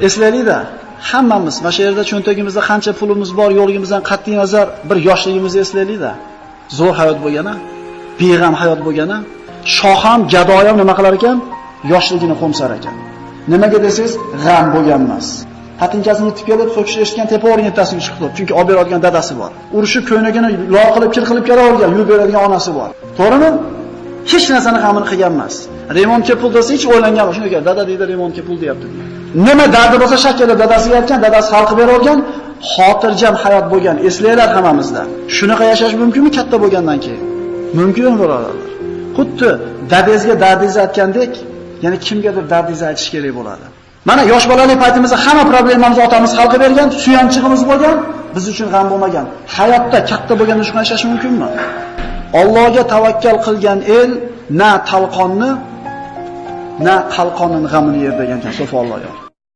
Eslaylik-da, hammamiz mana shu yerda cho'ntagimizda qancha pulimiz bor, yo'ligimizdan qat'iy nazar bir yoshligimizni eslaylik-da. Zo'r hayot bo'lgani, beg'am hayot bo'lgani, shoh ham, gado ham nima qilar ekan? Yoshligini qo'msar ekan. Nimaga desangiz, g'am bo'lgan emas. Patinkasini yetib kelib, so'kish eshitgan tepa o'rin yettasiga chiqib, chunki olib beradigan dadasi bor. Urushib ko'ynagini lol qilib, kir qilib kelavergan, yuvib beradigan onasi bor. To'g'rimi? Hech narsani g'amini qilgan emas. Remontga pul desa hech o'ylangan emas. Shunday dada deydi, remontga pul deyapti. Nima dardi bo'lsa shakilda dadasiga aytgan, dadasi hal qilib bergan, xotirjam hayot bo'lgan. Eslaylar hammamizda. Shunaqa yashash mumkinmi katta bo'lgandan keyin? Mumkin, birodarlar. Xuddi dadangizga dardingizni aytgandek, yana kimgadir dardingizni aytish kerak bo'ladi. Mana yosh bolalik paytimizda hamma problemamizni otamiz hal qilib bergan, suyanchig'imiz bo'lgan, biz uchun g'am bo'lmagan. Hayotda katta bo'lganda shunaqa yashash mumkinmi? Allohga tavakkal qilgan el na talqonni, na qalqonning g'amini yer degan ekan So'fi Olloyor.